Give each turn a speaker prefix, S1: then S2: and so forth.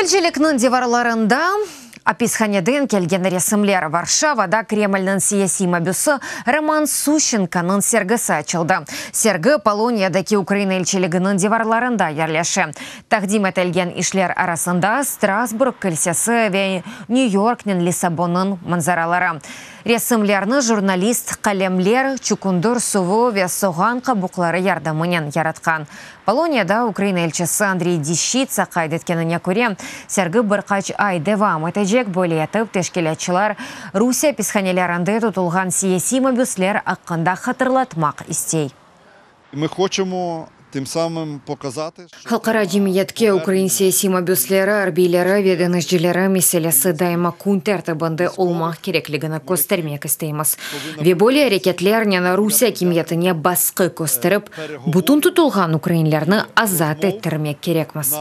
S1: Elçilikniñ divarlarında apishaneden kelgen resimler. Varşavada Kremlniñ siyasiy mabüsi Roman Suşçenkonıñ sergisi açıldı. Sergi Poloniyadaki Ukraina elçiliginiñ divarlarında yerleşe. Taqdim etilgen işler arasında Strasburg kilsesi ve Nyu-Yorknen Lissabonnıñ manzaraları. Resimlerni jurnalist qalemler, çukundur suvu ve soğan qabuqları yardımınen yaratqan. Poloniyada Ukraina elçisi Andriy Dişçitsa qayd etkenine köre, sergi bir qaç ay devam etecek, böyle etip teşkilâtçılar Rusiye apishanelerinde tutulğan siyasiy mabüsler aqqında hatırlatmaq istey.
S2: Mı hoçemo tim samım pokazatı, şço
S1: Halqara cemiyetke ukrain siyasiy mabüsleri, arbiyleri ve deñizcileri meselesi daima kün tertibinde olmaq kerekligini köstermek isteymiz. Ve böyle areketlernen Rusiye akimiyetine basqı kösterip, bütün tutulğan ukrainlerni azat ettirmek kerekmiz.